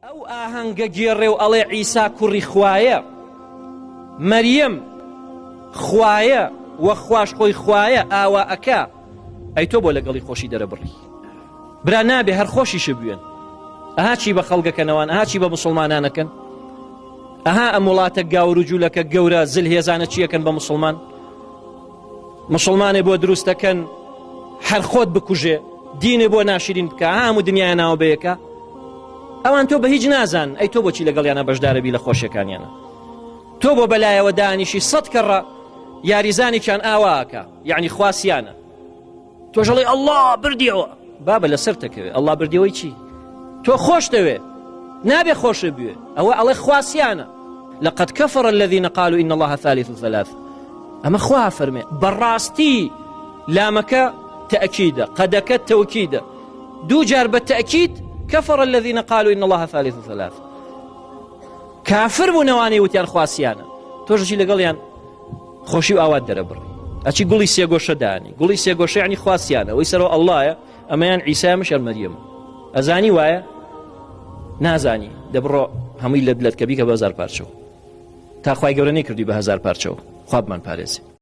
ئەو ئاهەنگە گێڕێ و ئەڵێ عیسا کوڕی خوایە، مەریەم خوایە و خواش خۆی خوایە ئاوا ئەکا، ئەی تۆ بۆ لەگەڵی خۆشی دەرەبڕی؟ برا نابێ هەر خۆشیشە بوێن. ئەها چی بە خەڵگەکەنەوان، ئەها چی بە موسڵمانانەکەن؟ ئەها ئەم وڵاتە گاور و جوولەکە گەورە زلهێزانە چیەکەن بە موسڵمان؟ موسڵمانێ بۆ دروست دەکەن هەر خۆت بکوژێ دینێ بۆ ناشرین بکە هەموو دنیای ناوە بەیەکە ئەوان تۆ بە هیچ نازان ئەی تۆ بۆچی لەگەڵیانە بەشدارەبی لە خۆشیەکانیانە تۆ بۆ بەلایەوە دانیشی سەد کەڕە یاریزانێکیان ئاواکە یعنی خواسیانە تۆش ئەڵێی ئەڵڵا بردیەوە بابە لەسەر تەکەوێ ئەڵڵا بردیەوەی چی تۆ خۆش دەوێ نابێ خۆشە بوێ ئەوە ئەڵێ خواسیانە لقد كفر الذين قالوا إن الله ثالث ثلاث ئەمە خوا فەرمێ بەڕاستی لامەکە تأکیدە قەدەکە تەوکیدە دوو جار بە تأکید كفر الذين قالوا إن الله ثالث ثلاث کافر بوون ئەوانەی وتیان خواسیانە تۆژی لەگەڵیان خۆشی و ئاوات دەرەبڕی ئەچی گوڵی سێگۆشە دانی گوڵی سێگۆشە یعنی خواسیانە ئەوەی سەرەوە ئەڵڵایە ئەمەیان عیسایە مشەر مەریەمە ئەزانی وایە نازانی دەبڕۆ هەمووی لەت لەت کە بیکە بە هەزار پارچەوە تا خوای گەورە نەیکردی بە هەزار پارچەوە خوا بمان پارێزێ.